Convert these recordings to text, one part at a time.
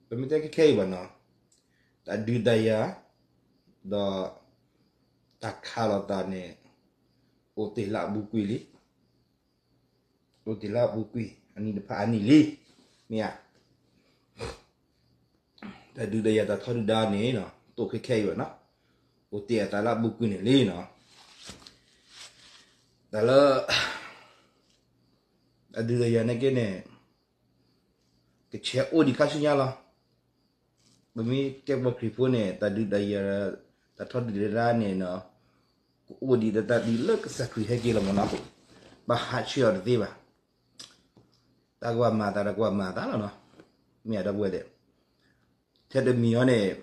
ပမ့ၢ်တဲခဲခဲအံၤဘၣ်နီၤ, တၢ်ဒုးတၢ်ယၤ ဒီး တၢ်ခးလိာ်သးန့ၣ် အိၣ်တ့ၢ်လၢအပူၤကွံာ်လံ, အိၣ်တ့ၢ်လၢအပူၤကွံာ် အနံၣ်တဖၣ်အနံၣ်လံ, မ့ၢ်ဧါ. တၢ်ဒုးတၢ်ယၤတၢ်ထီဒုၣ်ဒါန့ၣ် တိၢ်ခဲခဲအံၤဘၣ်နီၤ, အိၣ်တ့ၢ်အသးလၢအပူၤကွံာ်န့ၣ်လံနီၤ. တၢ်လၢ တၢ်ဒုးတၢ်ယၤန့ၣ်က့န့ၣ် ကဆဲးအိၣ်ဒံးခါဆူညါလီၤ. ပမ့ၢ်တဲပှၤခရံာ်ဖိန့ၣ် တၢ်ဒုးတၢ်ယၤ တၢ်ထီဒုၣ်တဒါန့ၣ် ကအိၣ်ဒံးတၢ်တၢ်ဒုးလၢကစၢ်ခရံာ်ဟဲက့ၤလီၤမ့ၢ်နီၤ, ဘၣ်ဟးဆှဲးအီၤတသ့ဘၣ်. တၢ်ကဘၣ်မၤသး တၢ်ကဘၣ်မၤသးလီၤနီၤ, မ့ၢ်အဒီပုၢ်ဝဲၢ်သ့ၣ်, ထဲတမံၤအံၤန့ၣ်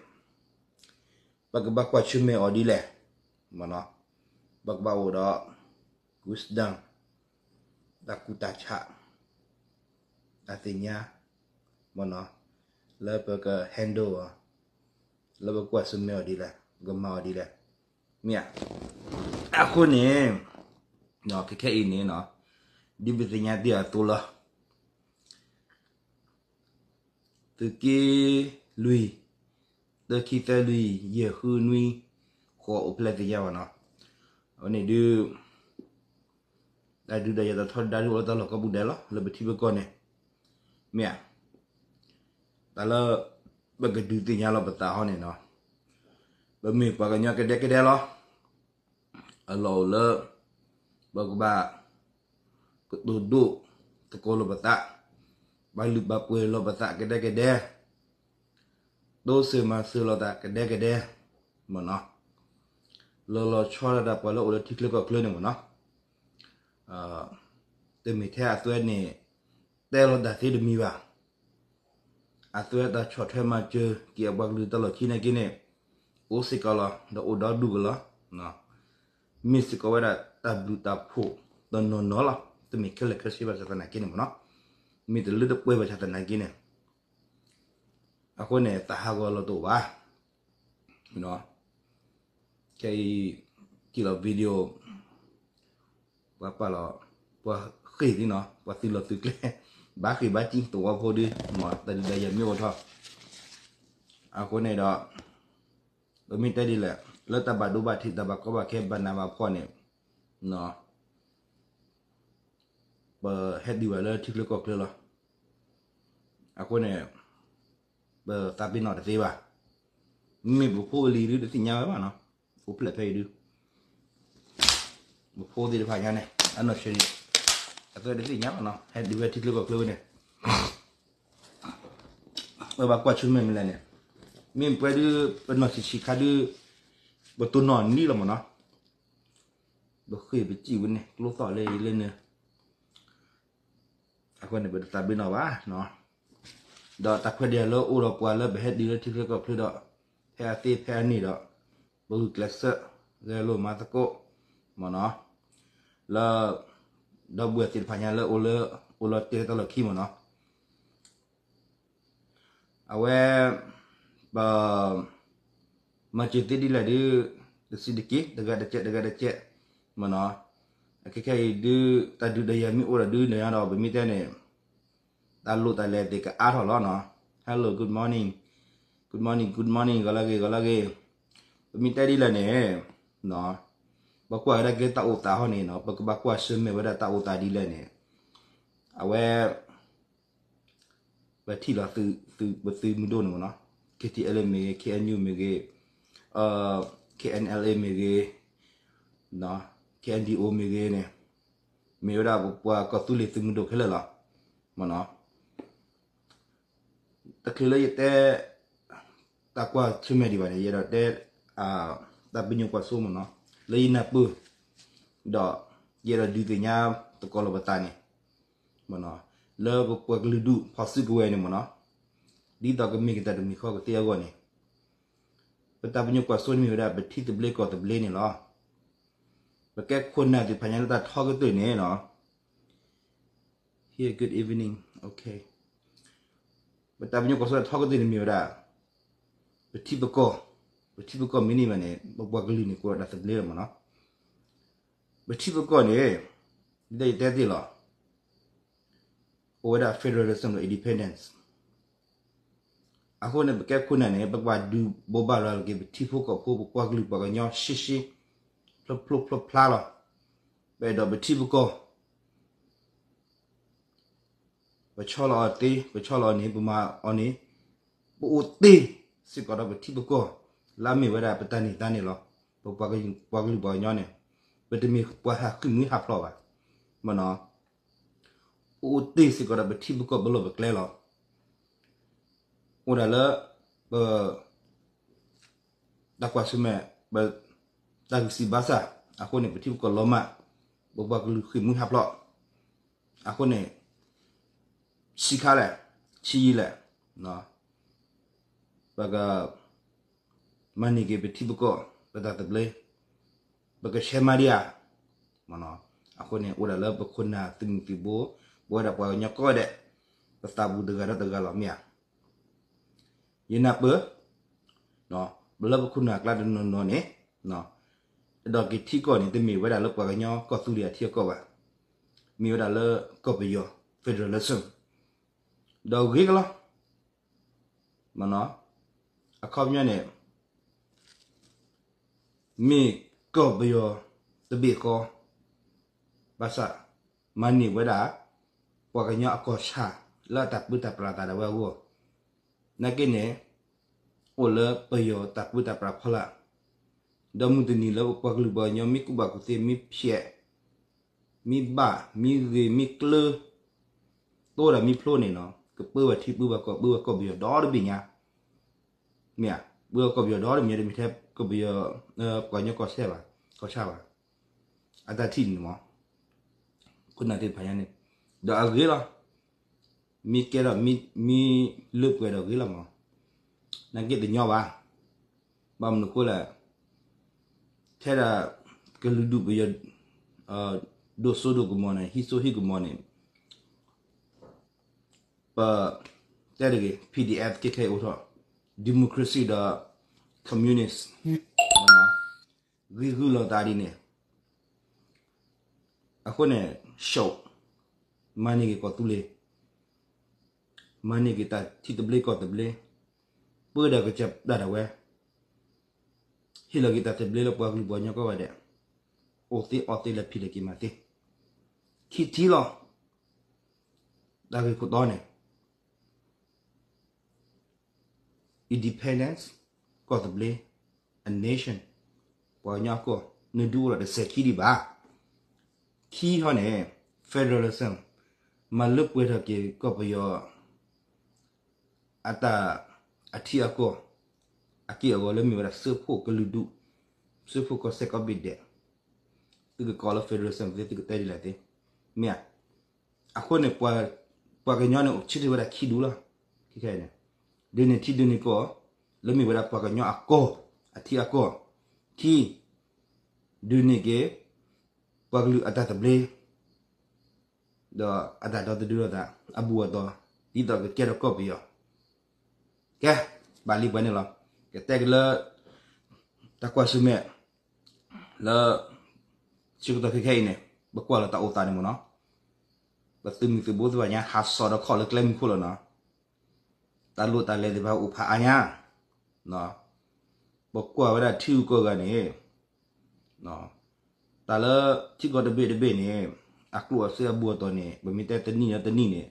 ပကဘၣ်ကွၢ်ဆၢၣ်မဲာ်အီၤဒ်လဲၣ်, မ့ၢ်နီၤ, ပကဘၣ်အိၣ်ဒီး wisdom တၢ်ကူၣ်တၢ်ဆး တၢ်သ့ၣ်ညါ မ့ၢ်နီၤ, လၢပက handle အီၤ, လၢပကွၢ်ဆၢၣ်မဲာ်အီၤဒ်လဲၣ်, ပကမၤအီၤဒ်လဲၣ်, မ့ၢ်ဧါ. အဃိန့ၣ် ခဲခဲအံၤန့ၣ် ဒ်ပသ့ၣ်ညါတ့ၢ်အသိးလီၤ. သုးက့လွံၢ်, သၢခံသၢလွံၢ်, ယဲၢ်ဃုနွံ, ဃိးအိၣ်ဖျဲၣ်သ့ၣ်ညါဘၣ်နီၤ. အဝဲန့ၣ်ဒုး တၢ်ဒုးတၢ်ယၤတၢ်ထီဒုၣ်ဒါဒုးအိၣ်လၢတၢ်လီၢ်ကိးပူၤဒဲးလီၤ လၢပထံပကီၢ်န့ၣ်, မ့ၢ်ဧါ. တၢ်လၢ ပကဒုးသ့ၣ်ညါလီၤပသးဟီန့ၣ်နီၤ, ပမ့ၢ်ပှၤကညီကဒဲကဒဲလီၤ. အလီၢ်အိၣ်လၢ ပကဘၣ် ကတိၤဒိၣ်သကိးလီၤပသး, ဘၣ်လုၢ်ဘၣ်ပှ့ၤလီၤပသးကဒဲကဒဲ, တိစၢၤမၤစၢၤလိာ်သးကဒဲကဒဲ, မ့ၢ်နီၤ, လီၤလီၤဆီဒၣ်တၢ်ပှၤလၢအိၣ်လၢထံချၢကီၢ်ချၢန့ၣ်မ့ၢ်နီၤ, တမ့ၢ်ထဲအသွဲန့ၣ် တဲလီၤတၢ်သ့တမံၤဘၣ်. အသွဲတၢ်ဆီၣ်ထွဲမၤစၢၤက့ၤအပှၤကလုာ်တၢ်လီၢ်ခံနာ်က့န့ၣ် အိၣ်စ့ၢ်ကီးလီၤ ဒီးအိၣ်ဒီဒူၣ်ကလီၤ. မ့ၢ်စ့ၢ်ကီးဝဲဒၣ်တၢ်ဘျုးတၢ်ဖှိၣ်တနီၤနီၤလီၤ. တမ့ၢ်ခဲလၢာ်ခဲဆ့ဘၣ်ဆၣ်သနာ်က့န့ၣ်မ့ၢ်နီၤ, မ့ၢ်တလၢတပှဲၤဘၣ်ဆၣ်သနာ်က့န့ၣ်, အဃိန့ၣ် သးဟးဂီၤလီၤတအိၣ်ဘၣ်. ခဲအံၤ ထံၣ်လီၤ video ပှၤပာ်လီၤ ပှၤဃ့ၢ်သ့ၣ်နီၤ ပှၤသုးလီၢ်သုးကျဲ ဘၣ်ဃ့ၢ်ဘၣ်စံၣ်သဝီဖိဒီး မ့ၢ်တၢ်ဒုးတၢ်ယၤမ့ၢ်အိၣ်ထီၣ်, အဃိန့ၣ်ဒီး ပမ့ၢ်တဲဒ်လဲၣ် လၢတၢ်ဘၣ်ဒိဘၣ်ထံး တၢ်ဘၣ်ကီဘၣ်ခဲ ဘၣ်နးဘၣ်ဖှီၣ်န့ၣ် ပဟဲတုၤဘၣ်လၢထံချၢကီၢ်ချၢလီၤ. အဃိန့ၣ် ပသးပ့ၤနီၣ်တသ့ဘၣ်. မ့မ့ၢ်ပဖိအလံၤဒုးတသ့ၣ်ညါဝဲဘၣ်နီၤ, အိၣ်ဖျဲၣ်ဖဲအံၤဒုး ပဖိသ့ၣ်တဖၣ်ညါန့ၣ် အနီၢ်ဆံးန့ၣ် အသးတသ့ၣ်ညါဘၣ်နီၤ, ဟဲတုၤဝဲထံချၢကီၢ်ချၢဝဲန့ၣ် ပဘၣ်ကွၢ်ဆၢၣ်မဲာ်မနုၤလဲၣ်န့ၣ်, မ့ၢ်ပှဲၤဒုး ပနီၢ်ဆံးဆံးခါဒုး ပတိၢ်နီၣ်နံၣ်လီၤမ့ၢ်နီၤ, ပဃ့ၢ်ပစံၣ်ဝဲန့ၣ် ကျိသီၣ်လၢအံၤလၢန့ၣ် အဃိန့ၣ် ပတသးပ့ၤနီၣ်ဘၣ်နီၤ, ဒီးတၢ်ခွဲးတၢ်ယာ်လၢအိၣ်ဒီးပှၤလၢပဟဲတုၤလၢထံချၢကီၢ်ချၢဒီး ဖဲအသ့ဖဲအန့ၣ်ဒီး ပဂုာ်ကျဲးစၢး ဂဲၤလိာ်မၤသကိး မ့ၢ်နီၤ, လၢ ဒီပုၢ်ဝဲၢ်သ့ၣ်တဖၣ်ညါလၢအိၣ်လၢ အိၣ်လီၤတဲာ်တၢ်လီၢ်ခံမ့ၢ်နီၤ အဝဲ ပ မၤစၢၤသ့ဒ်လဲၣ်ဒုး တစံးတက့ၢ် တဂၤတစဲး တဂၤတစဲး မ့ၢ်နီၤ, အခဲခဲအံၤဒုး တၢ်ဒုးတၢ်ယၤမ့ၢ်အိၣ်ဒီးဒုးန့ၣ်ဒီး ပမ့ၢ်တဲန့ၣ် တၢ်လိၣ်တၢ်လဲၤသ့ၣ်ကအါထီၣ်လီၤနီၤ, Hello, good morning, good morning, good morning ဂီၤလၢဂ့ၤ ဂီၤလၢဂ့ၤ, ပမ့ၢ်တဲဒ်လဲၣ်န့ၣ် ပကွၢ်ဝဲဒၣ်က့ၤတၢ်အိၣ်သးဟီန့ၣ်နီၤ ပကဘၣ်ကွၢ်ဆၢၣ်မဲာ်ဝဲဒၣ်တၢ်အိၣ်သးဒ်လဲၣ်န့ၣ် အဝဲ ပထံၣ်လီၤသုး ပသုးမုၢ်ဒိၣ်န့ၣ်မ့ၢ်နီၤ, K T L A မ့ၢ်ဂ့ၤ K N U မ့ၢ်ဂ့ၤ K N L A မ့ၢ်ဂ့ၤ K N D O မ့ၢ်ဂ့ၤန့ၣ် မ့ၢ်ဝဲဒၣ်ပပှၤကီၢ်သူလ့ၤသုးမုၢ်ဒိၣ်ခဲလၢာ်လီၤ မ့ၢ်နီၤ. တချုးလၢယတဲ တၢ်ကွၢ်ဆၢၣ်မဲာ်ဒံးဘၣ်န့ၣ် ယအဲၣ်ဒိးတဲ တၢ်ပညိၣ်ကွၢ်စိမ့ၢ်နီၤ လၢယနၢ်ပၢၢ် ဒီး ယအဲၣ်ဒိးဒုးသ့ၣ်ညါသကိးလီၤပသးန့ၣ် မ့ၢ်နီၤ လၢပပှၤကလုာ်ဒူၣ်ဖီၣ်စုကဝဲၤန့ၣ်မ့ၢ်နီၤ ဒ်သိးကမ့ၢ်ကတၢၢ်တမံၤဃီကသ့အဂီၢ်န့ၣ် ပတၢ်ပညိၣ်ကွၢ်စိန့ၣ်မ့ၢ်ဝဲဒၣ် ပထံသဘျ့ကီၢ်သဘျ့န့ၣ်လီၤ. ပကဲခိၣ်နၢ်သ့ၣ်တဖၣ်ညါလၢတၢ်ထီကတၢၢ်န့ၣ်နီၤ Here, good evening, okay. ပတၢ်ပညိၣ်ကွၢ်စိတၢ်ထီကတၢၢ်န့ၣ်မ့ၢ်ဝဲဒၣ် ပထံပကီၢ်, ပထံပကီၢ်မ့ၢ်န့ၢ်ဘၣ်န့ၣ် ပပှၤကလုာ်န့ၣ်ကိးဝဲဒၣ်သဘျ့လီၤမ့ၢ်နီၤ. ပထံပကီၢ်န့ၣ် ဒ်ယတဲသ့ၣ်လီၤ အိၣ်ဝဲဒၣ် federalism ဒီး independence. အဃိန့ၣ် ပကဲခိၣ်နၢ်န့ၣ် ပကဘၣ်ဒုးဘိးဘၣ်ရၤလီၤက့ၤ ပထံဖိကီၢ်ဖိ ပပှၤကလုာ်ပှၤကညီရှဲရှဲ ဖျိဖျိဖျါဖျါလီၤ. ပအဲၣ်ဒိးပထံပကီၢ် ပဆီလီၤအီၤသ့, ပဆီလီၤအီၤန့ၣ် ပမၤအီၤန့ၣ် ပအိၣ်သ့စ့ၢ်ကီးဒီးပထံပကီၢ် လၢအမ့ၢ်ဝဲဒၣ်ပတၢ်န့ၢ်သါန့ၣ်လီၤ. ပပှၤကလုာ်ပှၤကညီန့ၣ် ပတမ့ၢ်ပှၤဟးဃုမုၢ်ဟးဖျိးဘၣ်. မ့ၢ်နီၤ ပအိၣ်သ့စ့ၢ်ကီးဒီးပထံပကီၢ် ပလီၢ်ပကျဲလီၤ. အိၣ်ဒၣ်လၢ ပ တၢ်ကွၢ်ဆၢၣ်မဲာ် ပ တၢ်ဂံၢ်စၢ်ဘါစၢ် အဃိန့ၣ် ပထံပကီၢ်လီၤမၢ်, ပပှၤကလုာ်ဃ့ၢ်မှံဟးဖျိး, အဃိန့ၣ် ဆံးခါလဲၣ်, ဆံးယံာ်လဲၣ်, ပက မၤန့ၢ်က့ၤပထံပကီၢ် ပတၢ်သဘျ့, ပကဆဲးမၤဒံးဧါ. အဃိန့ၣ် အိၣ်ဒၣ်လၢပခိၣ်နၢ်သုးမုၢ်သံၣ်ဘိ, ပဝဲဒၣ်ပှၤကညီကိးဂၤဒဲး, ပသးပူၤတဂၤဒီးတဂၤလီၤမ့ၢ်ဧါ. ယနၢ်ပၢၢ် ပလၢပခိၣ်နၢ်အကျါတနီၤနီၤန့ၣ် အဲၣ်ဒိးက့ၤထံကီၢ်န့ၣ် တမ့ၢ်ဝဲဒၣ်လၢပှၤကညီကီၢ်သူလ့ၤအထံအကီၢ်ဘၣ်, မ့ၢ်ဝဲဒၣ်လၢကီၢ်ပယီၤ federalism ဒီးဂ့ၤကလီၤ. အခီပညီန့ၣ် မ့ၢ်ကီၢ်ပယီၤတဘ့ၣ်ဃီ, ဘၣ်ဆၣ် မၤန့ၢ်ဝဲဒၣ် ပှၤကညီအကီၢ်ဆၣ် လၢအတၢ်ပၢတၢ်ပြးသးဒၣ်ဝဲအဂီၢ်, နာ်က့န့ၣ် အိၣ်လၢပယီၤတၢ်ပၢတၢ်ပြးဖီလာ်, ဒီးမုၢ်တနံၤလၢပပှၤကလုာ်ပှၤကညီမ့ၢ်ကူၣ်ဘၣ်ကူၣ်သ့ မ့ၢ်ဖျဲး မ့ၢ်ဘၣ် မ့ၢ်ဂ့ၤ မ့ၢ်ကျၢၤ တိဒီးမ့ၢ်ဖျိန့ၣ်နီၤ ကပၢဝဲထံပၢဝဲကီၢ် ပၢဝဲကီၢ်ပယီၤဒီတဘ့ၣ်ညါ, မ့ၢ်ဧါ, ပၢဝဲကီၢ်ပယီၤဒီတမံၤ တမ့ၢ်ထဲကီၢ်ပယီၤ ပှၤကညီကီၢ်ဆၣ်ဘၣ်, ကီၢ်ဆၣ်ဘၣ်, အတၢ်ထံၣ်န့ၣ်မး, ခိၣ်နၢ်သ့ၣ်တဖၣ်ညါန့ၣ်, ဒီးအဂ့ၤလီၤ. မ့ၢ်ကဲထီၣ် မ့ၢ်လၢပှဲၤဒီးဂ့ၤလီၤမး, နာ်က့တညီဘၣ်, ဘၣ်မနုၤဃိလဲၣ်, ထဲဒၣ်ကလုာ်ဒူၣ်ပယီၤ ဒိၣ်စိဒိၣ်ကမီၤန့ၣ် ဟံးစိဟံးကမီၤန့ၣ် ပ တဲတဂ့ၤ PDF ခဲခဲအံၤအိၣ်ထီၣ် democracy ဒီး communist ဂံၢ်ဂုၢ်လီၤသးဒ်န့ၣ်, အဃိန့ၣ် ဆိး မၤန့ၢ်က့ၤကီၢ်သူလ့ၤ, မၤန့ၢ်က့ၤတၢ်ထံသဘျ့ကီၢ်သဘျ့, ပၢဒီးကစၢ်ပျၢ်ဒၣ်ဝဲ, ဟ့ၣ်လီၤက့ၤတၢ်သဘျ့လၢပှၤကလုာ်ပှၤကညီကိးဂၤဒဲး, အိၣ်သ့အီၣ်သ့ လဲၤဖံးလဲၤက့ၤမၤသ့, ခံထံၣ်လီၤ. တၢ်ဂ့ၢ်ခိၣ်တီန့ၣ် independence ကီၢ်သဘျ့, a nation ပှၤကညီအကီၢ်, နဒုးအိၣ်ဒီးတစဲးခံဒံးဘၣ်. ခံထီၣ်န့ၣ် federalism မၤလၢပှဲၤထီၣ်က့ၤကီၢ်ပယီၤ အတၢ် အထံအကီၢ် အက့ၢ်အဂီၤလၢမ့ၢ်ဝဲဒၣ်စၢဖှိၣ်ကလုာ်ဒူၣ်, စၢဖှိၣ်ကီၢ်စဲၣ်ကီၢ်ဘ့ၣ်ဒဲး, သုကကိးလၢ federalism သ့ သုကတဲဒ်လဲၣ်သ့, မ့ၢ်ဧါ. အဃိန့ၣ် ပှၤကညီန့ၣ်အိၣ်ဆၢထၢၣ်ဝဲဒၣ်ခံဒူၣ်လီၤ. ခဲခဲအံၤန့ၣ် ဒုးန့ၢ်ထံဒုးန့ၢ်ကီၢ် လၢမ့ၢ်ဝဲဒၣ်ပှၤကညီအကီၢ်, အထံအကီၢ်, ခံ ဒုးန့ၢ်က့ၤ ပှၤကလုာ်အတၢ်သဘျ့ ဒီးအတၢ်ဒီသဒၢလိာ်သး အဘူၣ်အတီၤ ဒ်သိးကကဲထီၣ်ကီၢ်ပယီၤ. ကဲ, ဘၣ်လံပှဲၤန့ၣ်လီၤ. ကတဲက့ၤလၢ တၢ်ကွၢ်ဆၢၣ်မဲာ် လၢ ဆၢကတီၢ်ခဲခဲအံၤန့ၣ် ပကွၢ်လီၤတၢ်အိၣ်သးန့ၣ်မ့ၢ်နီၤ, ပသုးမုၢ်သုးဘိသ့ၣ်တဖၣ်ညါ ဟးစိာ်ဒီးခီၣ်လၢကျဲမုၢ်ခိၣ်လီၤနီၤ. တၢ်လိၣ်တၢ်လဲၤသ့ၣ်တဖၣ်အိၣ်ဖးအါညါ, ပကွၢ်ဝဲဒၣ်ထံဂုၤကီၢ်ဂၤန့ၣ် တၢ်လၢထံကီၢ်တဘ့ၣ်တဘ့ၣ်န့ၣ် အကျိၣ်အစ့အဘူၣ်အတီၤန့ၣ် ပမ့ၢ်တဲတနံၣ်ဒီးတနံၣ်န့ၣ်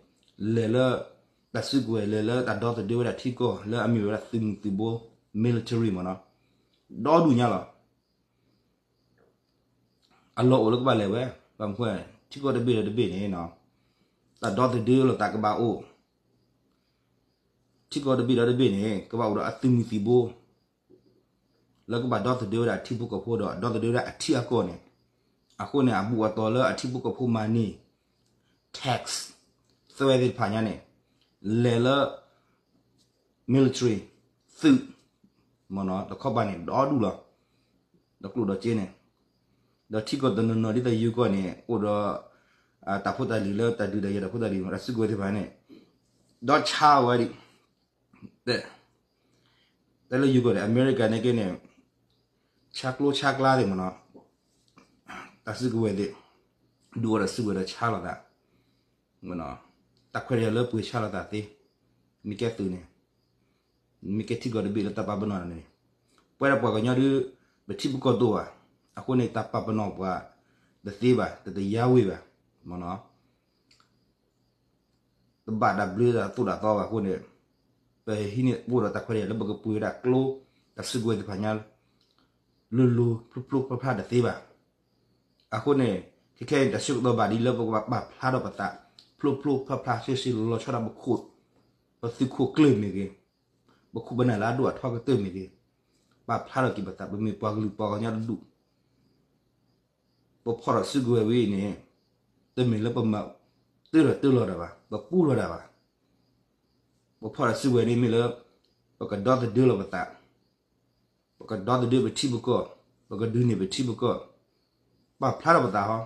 လဲၤလၢ တၢ်စုကဝဲၤ လဲၤလၢတၢ်ဒီသဒၢဝဲဒၣ်ထံကီၢ် လၢအမ့ၢ်ဝဲဒၣ်သုးမုၢ်သုးဘိ military မ့ၢ်နီၤ, ဒီဒူၣ်ညါလီၤ. အလီၢ်အိၣ်လၢကဘၣ်လဲၤဝဲ, ဘၣ်မနုၤဃိ ထံကီၢ်တဘ့ၣ်ဒီးတဘ့ၣ်န့ၣ် တၢ်ဒီသဒၢလိာ်သးကဘၣ်အိၣ်, ထံကီၢ်တဘ့ၣ်ဒီးတဘ့ၣ်န့ၣ် ကဘၣ်အိၣ်ဒီးအသုးမုၢ်သံၣ်ဘိ လၢကဘၣ်ဒီသဒၢဝဲဒၣ်ထံဖိကီၢ်ဖိဒီး ဒီသဒၢဝဲဒၣ်အထံအကီၢ်န့ၣ်, အဃိန့ၣ် အဘူၣ်အတီၤလၢအထံဖိကီၢ်ဖိမၤန့ၢ် tax သွဲသ့ၣ်တဖၣ်ညါန့ၣ် လဲၤလၢ military သုး တခီပၤန့ၣ် ဒီဒူၣ်လီၤ. ဒီးကျိၣ်ဒီးစ့န့ၣ်, ဒီးထံကီၢ်တနီၤနီၤဒ်သိးယိၤကီၢ်န့ၣ် အိၣ်ဒီး တၢ်ဖိတၢ်လံၤလၢတၢ်ဒုးတၢ်ယၤတၢ်ဖိတၢ်လံၤ တၢ်စုကဝဲၤသ့ၣ်တဖၣ်န့ၣ် ဒီဆါဝဲဒၣ် တဲလၢယိၤကီၢ်န့ၣ် အမဲရကၤန့ၣ်က့န့ၣ် ဆါကျိဆါကျါသ့ၣ်မ့ၢ်နီၤ, တၢ်စုကဝဲၤသ့ၣ် ဒုးအိၣ်ဒီးစုကဝဲၤဒီးဆါလိာ်သး, တၢ်ခွဲးတၢ်ယာ်လၢပှ့ၤဆါလိာ်သးသ့, မ့ၢ်ကဲသုးန့ၣ် မ့ၢ်ကဲထံကီၢ်တဘ့ၣ်လၢတၢ်ပာ်ပနီၣ်န့ၣ်, ပဝဲဒၣ်ပှၤကညီဒုး ပထံပကီၢ်ဒိၣ်ဘၣ်, အဃိန့ၣ် တၢ်ပာ်ပနီၣ်ပှၤတသ့ဘၣ်, တတယါဝ့ၢ်ဘၣ်, မ့ၢ်နီၤ. တဘၣ်တၢ်ဘျၢတၢ်သိၣ်တၢ်သီဘၣ်အဃိန့ၣ်, ပဟံးန့ၢ်အိၣ်ဒီးတၢ်ခွဲးတၢ်ယာ်လၢပကပှ့ၤဝဲဒၣ်ကျိ တၢ်စုကဝဲၤသ့ၣ်တဖၣ်ညါ လိၤလိၤဖျိဖျိဖျါဖျါတသ့ဘၣ်. အဃိန့ၣ် ခဲခဲအံၤတၢ်ဆၢကတီၢ်ဘၣ်ဒ်လၢပကဘၣ်ပာ်ဖျါထီၣ်ပသး ဖျိဖျိဖျါဖျါရှဲရှဲလီၤဆီဒၣ်ပခိၣ်, ပသုးခိၣ်ကျၢၢ်မ့ၢ်ဂ့ၤ, ပခိၣ်ပနၢ်လၢအဒိၣ်အထီကတၢၢ်မ့ၢ်ဂ့ၤ, ပာ်ဖျါထီၣ်က့ၤပသး ပမ့ၢ်ပှၤကလုာ်ပှၤကညီတဒူၣ် ပဖီၣ်ထီၣ်စုကဝဲၤဝံၤအံၤန့ၣ်, တမ့ၢ်လၢပမၤတၢ်ဒီးတၢ်လီၤတၢ်ဘၣ်, ပပူထီၣ်တၢ်ဘၣ်. ပဖီၣ်ထီၣ်စုကဝဲၤန့ၣ်မ့ၢ်လၢ ပကဒီသဒၢလီၤပသး, ပကဒီသဒၢပထံပကီၢ်, ပကဒုးန့ၢ်ပထံပကီၢ်, ပာ်ဖျါထီၣ်ပသးဟီ,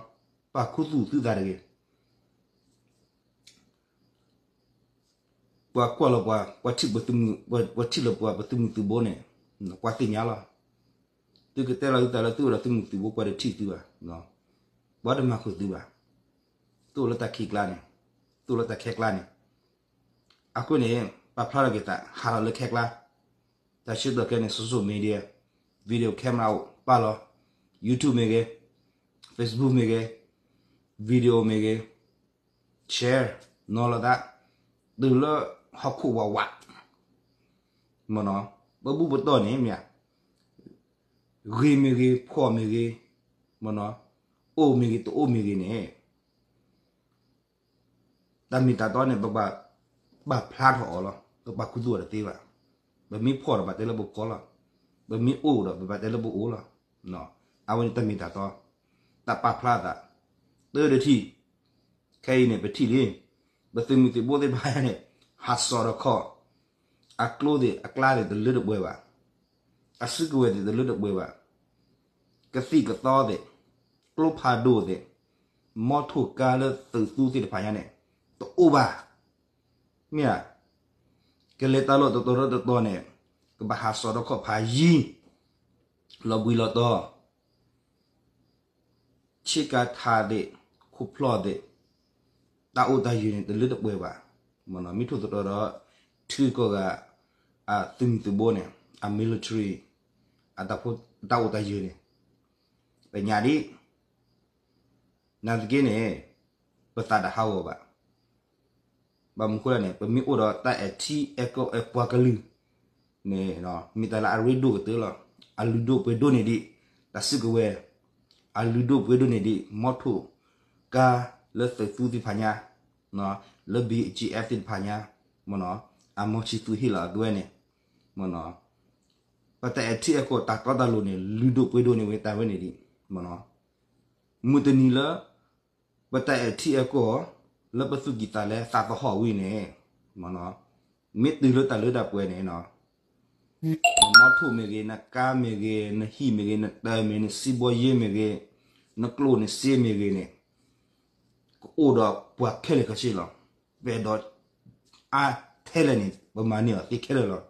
ပာ်ခူသူၣ်သုသးတဂ့ၤ. ပှၤကွၢ်လီၤပှၤ, ပှၤထံၣ်ပ, ပှၤထံၣ်လီၤပှၤပသုးမုၢ်သုးဘိန့ၣ်, ပှၤသ့ၣ်ညါလီၤ. သုကတဲလီၤသုသးလၢသုအိၣ်ဒီးသုးမုၢ်သုးဘိ ပှၤတထံၣ်သုဘၣ်, ပှၤတမၤဃုာ်သုဘၣ်. သုအိၣ်လၢတၢ်ခံးကျါန့ၣ်, သုအိၣ်လၢတၢ်ခဲကျါန့ၣ်, အဃိန့ၣ် ပာ်ဖျါထီၣ်က့ၤသး ဟးထီၣ်လၢခဲကျါ, တၢ်ဆၢကတီၢ်ခဲအံၤန့ၣ် social media, video camera အိၣ်ပာ်လီၤ, YouTube မ့ၢ်ဂ့ၤ, Facebook မ့ၢ်ဂ့ၤ, video မ့ၢ်ဂ့ၤ, share နီၤလီၤသး, တုၤလၢဟီၣ်ခိၣ်ဝးဝး, မ့ၢ်နီၤ, ပဘူၣ်ပတီၢ်န့ၣ်မ့ၢ်ဧါ, ဂ့ၤမ့ၢ်ဂ့ၤ, ဖှီၣ်မ့ၢ်ဂ့ၤ, မ့ၢ်နီၤ, အိၣ်မ့ၢ်ဂ့ၤ, တအိၣ်မ့ၢ်ဂ့ၤန့ၣ် တၢ်မ့ၢ်တၢ်တီန့ၣ် ပဘၣ်ပာ်ဖျါထီၣ်အီၤလီၤ. ပပာ်ခူသူၣ်အီၤတသ့ဘၣ်. ပမ့ၢ်ဖှီၣ်ဒီး ဘၣ်တဲလၢပဖှီၣ်လီၤ. ပမ့ၢ်အိၣ်ဒီး ပဘၣ်တဲလၢပအိၣ်လီၤ. အဝဲန့ၣ်တၢ်မ့ၢ်တၢ်တီ, တၢ်ပာ်ဖျါသး, တၢ်တထံၣ်, ခဲအံၤန့ၣ် ပထံၣ်လံ, ပသုးမုၢ်သံၣ်ဘိသ့ၣ်တဖၣ်န့ၣ် ဟးစိာ်ဒီးခီၣ်, အကျိသ့ၣ်အကျါသ့ၣ်တလၢတပှဲၤဘၣ်, အစုကဝဲၤသ့ၣ်တလၢတပှဲၤဘၣ်, ကသံၣ်ကသီသ့ၣ်, ကျိဖးဒိၣ်သ့ၣ်, မီထိၣ်ကါလၢသုးသူသ့ၣ်တဖၣ်ညါန့ၣ် တအိၣ်ဘၣ်. မ့ၢ်ဧါ, ကလဲၤတၢ်လီၢ်တတီၤတတီၤန့ၣ် ကဘၣ်ဟးစိာ်ဒီးခီၣ်ဖးယံၤ, လီၤဘှံးလီၤတီၤ, ဆ့ကၤထးသ့ၣ်, ခိၣ်ဖျီၣ်သ့ၣ်, တၢ်အိၣ်တၢ်ယၢၤန့ၣ် တလၢတပှဲၤဘၣ်. မ့ၢ်နီၤ, မ့ၢ်ထိၣ်သတြီၤဒီး ထံဂုၤကီၢ်ဂၤ အသုးမုၢ်သံၣ်ဘိန့ၣ်, အ military, အတၢ်အိၣ်တၢ်ယၢၤန့ၣ် ပညါဒ် နာ်သက့န့ၣ် ပသးတဟးဂီၤဘၣ်. ဘၣ်မနုၤအဃိလဲၣ်န့ၣ် ပမ့ၢ်အိၣ်ဒီးတၢ်အဲၣ်ထံအဲၣ်ကီၢ်အဲၣ်ပှၤကလုာ်န့ၣ် မ့ၢ်တၢ်လၢအရ့ဒိၣ်ကတၢၢ်လီၤ. အလုၢ်ဒိၣ်ပှ့ၤဒိၣ်န့ၢ်ဒံး တၢ်စုကဝဲၤ, အလုၢ်ဒိၣ်ပှ့ၤဒိၣ်န့ၢ်ဒံး မီထိၣ်ကါလၢသုးသူသ့ၣ်တဖၣ်ညါ, လၢ ဘီအ့ၣ်ကၠံအ့ၣ် သ့ၣ်တဖၣ်ညါ, မ့ၢ်နီၤ, အမီၤဆံသူဟ့ၣ်လီၤအဝဲန့ၣ်, မ့ၢ်နီၤ, ပတၢ်အဲၣ်ထံအဲၣ်ကီၢ်တၢ်တီတၢ်လိၤန့ၣ် လုၢ်ဒိၣ်ပှ့ၤဒိၣ်န့ၢ်ဝဲတၢ်ဝဲန့ၣ်ဒံး, မ့ၢ်နီၤ, မုၢ်တနံၤလၢ ပတၢ်အဲၣ်ထံအဲၣ်ကီၢ် လၢပသူၣ်ကံၢ်သးလဲသးသဟီၣ်ဝံၤန့ၣ်, မ့ၢ်တုၤလၢတၢ်လၢတၢ်ပှဲၤန့ၣ်, နမီထိၣ်မ့ၢ်ဂ့ၤ, နကါမ့ၢ်ဂ့ၤ, နဟံၣ်မ့ၢ်ဂ့ၤ, နတၢ်မ့ၢ်ဂ့ၤ, နစံဘီယ့မ့ၢ်ဂ့ၤ, နကျိၣ်နစ့မ့ၢ်ဂ့ၤန့ၣ်, ကအိၣ်ဒီးပှၤခဲလၢာ်ခဲဆ့လီၤ. ပအဲၣ်ဒိးအါထဲလဲၣ်န့ၣ် ပမၤန့ၢ်အီၤသ့ခဲလၢာ်လီၤ.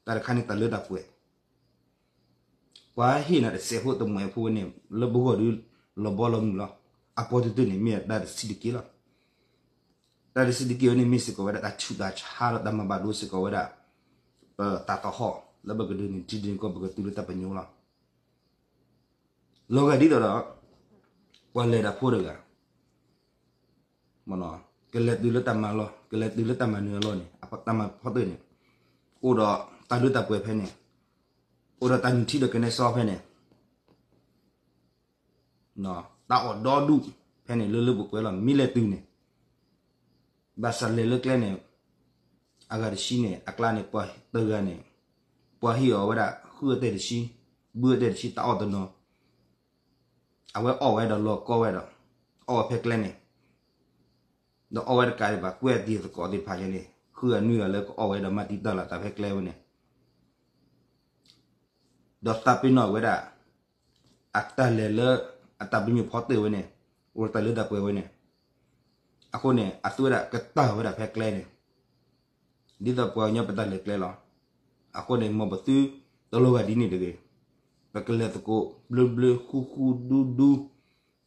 တၢ်တခါန့ၣ်တၢ်လၢတၢ်ပှဲၤ ပှၤဟ့ၣ်နၤတစဲးဖိတမှဲးဖိဝဲန့ၣ် လၢပဂီၢ်ဒုးလီၤဘီလီၤမုၢ်လီၤ. အပီတတုၤန့ၣ် မ့ၢ်တၢ်တဆံးတက့ၢ်လီၤ. တၢ်တဆံးတက့ၢ်ဝဲန့ၣ် မ့ၢ်စ့ၢ်ကီးဝဲဒၣ်တၢ်ဆူးတၢ်ဆါလီၤ, တၢ်မၤဘၣ်ဒိစ့ၢ်ကီးဝဲဒၣ် ပသးသဟီၣ် လၢပကဒုးန့ၢ်ထံဒုးန့ၢ်ကီၢ် ပကတုၤလၢတၢ်ပညိၣ်လီၤ. လီၤဂာ်ဒ်သိးဒီး ပှၤလဲၤတၢ်ဖိတဂၤ ကလဲၤတုၤလၢတၢ်မၤလီၢ်, ကလဲၤတုၤလၢတၢ်မၤနၢၤအလီၢ်န့ၣ်, တၢ်မၤဖီတၢၣ်န့ၣ်, အိၣ်ဒီးတၢ်လၢတၢ်ပှဲၤဖဲန့ၣ်, အိၣ်ဒီးတၢ်နုၢ်ထံဒီးကနဲစီဖဲန့ၣ်, တၢ်အီၣ်ဒီဒူၣ်ဖဲန့ၣ် လၢလၢပှဲၤပှဲၤလီၤ. မ့ၢ်လဲၤတုၤန့ၣ် ဘၣ်ဆၣ်လဲၤလၢကျဲန့ၣ် အဂၤတဆံန့ၣ် အကျါန့ၣ် ပှၤတဂၤန့ၣ် ပှၤဟ့ၣ်အီၤဝဲဒၣ် ဃုအတဲာ်တဆံ, ဘုအတဲာ်တဆံ တၢ်အီၣ်တနီၤ, အဝဲအီၣ်ဝဲဒီးလီၤကီဝဲဒီး အီၣ်ဝဲဖဲကျဲန့ၣ်, ဒီးအီၣ်ဝဲတကးဒံးဘၣ် ကွဲးတံၤသကိးသ့ၣ်တဖၣ်ညါန့ၣ် ဃုအနွံဂၤလၢကအီၣ်ဝဲဒီးမၤတံာ်တာ်လီၤသးဖဲကျဲဝဲန့ၣ် ဒီးသးပ့ၤနီၣ်ဝဲဒၣ် အတၢ်လဲၤလၢ အတၢ်ပညိၣ်ဖီတၢၣ်ဝဲန့ၣ် အိၣ်တၢ်လၢတၢ်ပှဲၤဝဲန့ၣ်, အဃိန့ၣ် အသူဝဲဒၣ်ကတၢၢ်ဝဲဒၣ်ဖဲကျဲန့ၣ်, ဒ်သိးပှၤကညီပတၢ်လဲၤကျဲလီၤ. အဃိန့ၣ် မ်ပသုတလီၤဂာ်ဒ်န့ၣ်တဂ့ၤ, ပကလဲၤသကိးဘျၢဘျၢဃူဃူဒူဒူ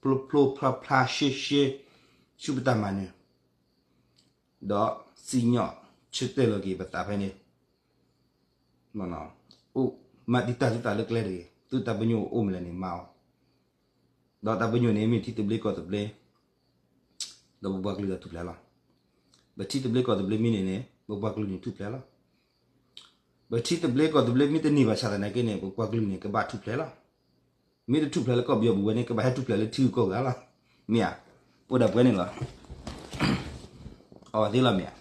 ဖျိဖျိဖျါဖျါရှဲရှဲ ဆူပတၢ်မၤနၢၤ ဒီးစံၣ်ညီၣ်ဆၢတဲာ်လီၤက့ၤပသးဖဲန့ၣ်, အိၣ်မၤတံာ်တာ်သုသးလၢကျဲတဂ့ၤ, သုတၢ်ပညိၣ်အိၣ်မနုၤလဲၣ်န့ၣ် မၤအီၤ, ဒီးတၢ်ပညိၣ်န့ၣ် မ့ၢ်ထံသဘျ့ကီၢ်သဘျ့, ဒီးပပှၤကလုာ်ဒီးထူၣ်ဖျဲးလီၤ. ပထံသဘျ့ကီၢ်သဘျ့မ့ၢ်န့ၣ်န့ၣ် ပပှၤကလုာ်န့ၣ်ထူၣ်ဖျဲးလီၤ. ပထံသဘျ့ကီၢ်သဘျ့မ့ၢ်တန့ၢ်ဘၣ်ဆၣ်သနာ်က့န့ၣ် ပပှၤကလုာ်န့ၣ် ကဘၣ်ထူၣ်ဖျဲးလီၤ. မ့ၢ်တထူၣ်ဖျဲးလၢကီၢ်ပယီၤပူၤဝဲန့ၣ် ကဘၣ်ဟဲထူၣ်ဖျဲးလၢထံဂုၤကီၢ်ဂၤလီၤ. မ့ၢ်ဧါ, ပအိၣ်ဒၣ်ပှဲၤန့ၣ်လီၤ. အဝဲသ့ၣ်လီၤမ့ၢ်ဧါ.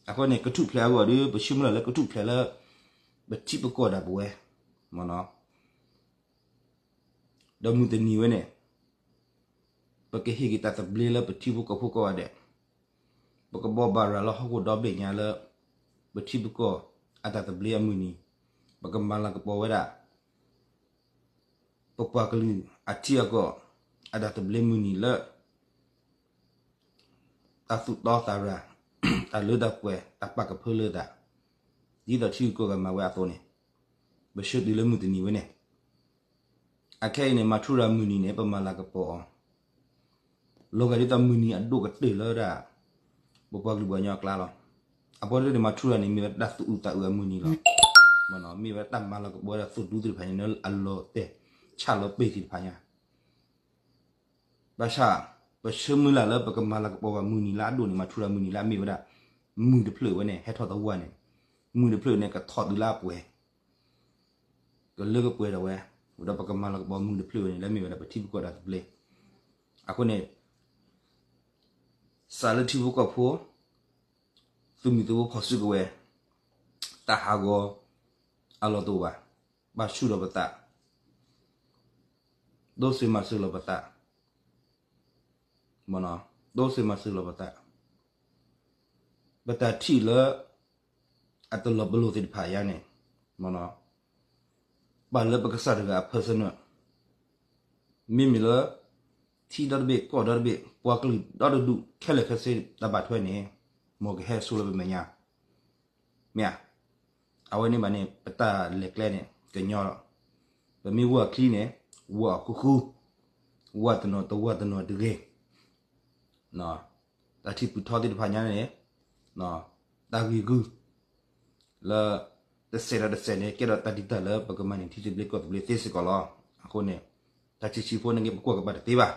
အဃိန့ၣ် ကထူၣ်ဖျဲးအဂီၢ်ဒီး ပဆၢမုၢ်လၢ်လၢကထူၣ်ဖျဲးလၢ ပထံပကီၢ်ဒၣ်ပဝဲ, မ့ၢ်နီၤ, ဒီးမုၢ်တနံၤဝဲန့ၣ် ပကဟ့ၣ်က့ၤတၢ်သဘျ့လၢပထံဖိကီၢ်ဖိကိးဂၤဒဲး, ပကဘိးဘၣ်ရၤလၢဟီၣ်ခိၣ်ဒီဘ့ၣ်ညါလၢ ပထံပကီၢ်အတၢ်သဘျ့အမုၢ်နံၤ, ပကမၤလၤကပီၤဝဲဒၣ် ပပှၤကလုာ်အထံအကီၢ် အတၢ်သဘျ့မုၢ်နံၤလၢ တၢ်သူၣ်တီသးရၤ, တၢ်လၢတၢ်ပှဲၤ တၢ်ပာ်ကဖၢလၢသး, ဒ်သိးထံဂုၤကီၢ်ဂၤမၤဝဲအသိးန့ၣ်, ပဆၢတုၤလၢမုၢ်တနံၤဝဲန့ၣ်, အခဲအံၤန့ၣ် မၤထူရၤမုၢ်နံၤန့ၣ် ပမၤလၤကပီၤအီၤ လီၤဂာ်ဒ်သိးမုၢ်နံၤအဒိၣ်ကတၢၢ်လၢဒၣ် ပပှၤကလုာ်ပှၤကညီအကျါလီၤ. အပီတၢ်န့ၣ် မၤထူရၤန့ၣ် မ့ၢ်ဝဲတၢ်သူၣ်အုးသးအုးအမုၢ်နံၤလီၤ. မ့ၢ်နီၤ, မ့ၢ်ဝဲတၢ်မၤလၤကပီၤဝဲဒၣ်သုးဒူသ့ၣ်တဖၣ်ညါ လၢအလီၤတဲာ်ဆၣ်လီၤပ့ၤသ့ၣ်တဖၣ်ညါ, ဘၣ်ဆၣ် ပဆၢမုၢ်လၢ်လၢပကမၤလၤကပီၤဘၣ်မုၢ်နံၤလၢအဒိၣ်န့ၣ် မၤထူရၤမုၢ်နံၤလၢအမ့ၢ်ဝဲဒၣ် မုၢ်တဖျၢၣ်ဝဲန့ၣ် ဟဲထီၣ်သဝီန့ၣ်, မုၢ်တဖျၢၣ်န့ၣ် ကထီၣ်တုၤလၢအပှဲၤ ကလၢကပှဲၤဒီးဝဲ, ဒီးပကမၤလၤကပီၤမုၢ်တဖျၢၣ်ဝဲန့ၣ် လၢမ့ၢ်ဝဲဒၣ်ပထံပကီၢ်တၢ်သဘျ့, အဃိန့ၣ် စးလၢထံဖိကီၢ်ဖိ သုးမုၢ်သံၣ်ဘိဖီၣ်စုကဝဲၤ တၢ်ဟးဂီၤအလီၢ်တအိၣ်ဘၣ်, ဘၣ်ဆူၣ်ထီၣ်ပသး, ဒိးစၢၤမၤစၢၤလီၤပသး, မ့ၢ်နီၤ, ဒိးစၢၤမၤစၢၤလီၤပသး, ပတၢ်ထံၣ်လၢ အတလီၤပလိာ်သ့ၣ်တဖၣ်အံၤန့ၣ်, မ့ၢ်နီၤ, ပာ်လၢပကစၢ်တဂၤအ personal, မ့မ့ၢ်လၢ ထံဒီတဘ့ၣ် ကီၢ်ဒီတဘ့ၣ် ပှၤကလုာ်ဒီတဒူၣ် ခဲလၢာ်ခဲဆ့တၢ်ဘၣ်ထွဲန့ၣ်, မ်ကဟဲဆိလၢပမဲာ်ညါ, မ့ၢ်ဧါ, အဝဲန့ၣ်ဘၣ်န့ၣ် ပတၢ်လဲၤကျဲန့ၣ် ကညီဒီး, ပမ့ၢ်ဝဲအချံန့ၣ် ဝဲအီၤဃူဃူ, ဝဲတနီၤတဝဲတနီၤတဂ့ၤ တၢ်ထံၣ်ပူၤထီသ့ၣ်တဖၣ်ညါန့ၣ်, တၢ်ဂ့ၢ်ဂုၢ် လၢ တစဲးဒီးတစဲးန့ၣ် ကဲဒီးတၢ်ဒုးတၢ်လၢပကမၤန့ၢ်ထံသဘျ့ကီၢ်သဘျ့သ့စ့ၢ်ကီးလီၤ. အဃိန့ၣ် တၢ်ဆံးဆံးဖိန့ၣ်က့ၤ ပကွၢ်ကပၤတသ့ဘၣ်.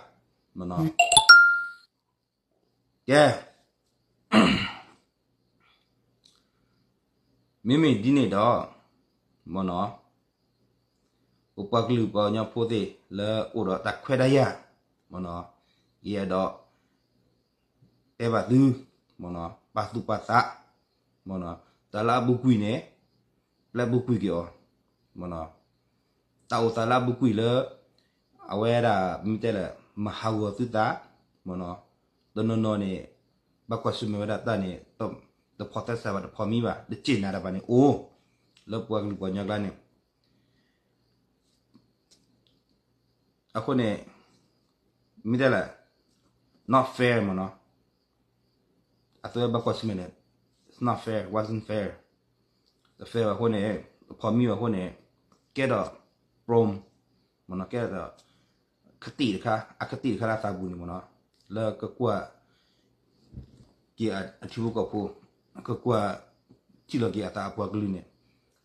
ကဲ မ့မ့ၢ်ဒ်န့ၣ်ဒီး မ့ၢ်နီၤ, ပပှၤကလုာ်ပှၤကညီဖိသ့ၣ်လၢအိၣ်ဒီးတၢ်ခွဲးတၢ်ယာ်, မ့ၢ်နီၤ, ယအဲၣ်ဒိး တဲဘၣ်သု, မ့ၢ်နီၤ, ပာ်သူၣ်ပာ်သး, မ့ၢ်နီၤ, တၢ်လၢအပူၤကွံာ်န့ၣ် ပျဲပူၤကွံာ်က့ၤအီၤ, မ့ၢ်နီၤ, တၢ်အိၣ်သးလၢအပူၤကွံာ်လၢ အဝဲဒၣ်မ့ၢ်တဲလဲၣ် မၤဟးဂီၤသုသး, မ့ၢ်နီၤ, တနီၤနီၤန့ၣ် ဘၣ်ကွၢ်ဆၢၣ်မဲာ်ဝဲဒၣ်တၢ်န့ၣ် တဖီၣ်သဲစးဘၣ်တဖီၣ်မံဘၣ် တစ့ၢ်နၤတၢ်ဘၣ်န့ၣ်အိၣ် လၢပှၤကလုာ်ပှၤကညီကျါန့ၣ် အဃိန့ၣ် မ့ၢ်တဲလဲၣ် not fair မ့ၢ်နီၤ, အသုဝဲဘၣ်ကွၢ်ဆၢၣ်မဲာ်န့ၣ် it's not fair, wasn't fair, တ fair ဘၣ်အဃိန့ၣ် ဖီၣ်မံဘၣ်အဃိန့ၣ် ကဲဒီး problem မ့ၢ်နီၤ, ကဲဒီး ခတံၣ်တခါ အခတံၣ်တခါလၢအသးပူၤန့ၣ်မ့ၢ်နီၤ, လၢကကွၢ် က့ၤအထံဖိကီၢ်ဖိ, ကကွၢ်ထံၣ်လီၤက့ၤအသးအပှၤကလုာ်န့ၣ်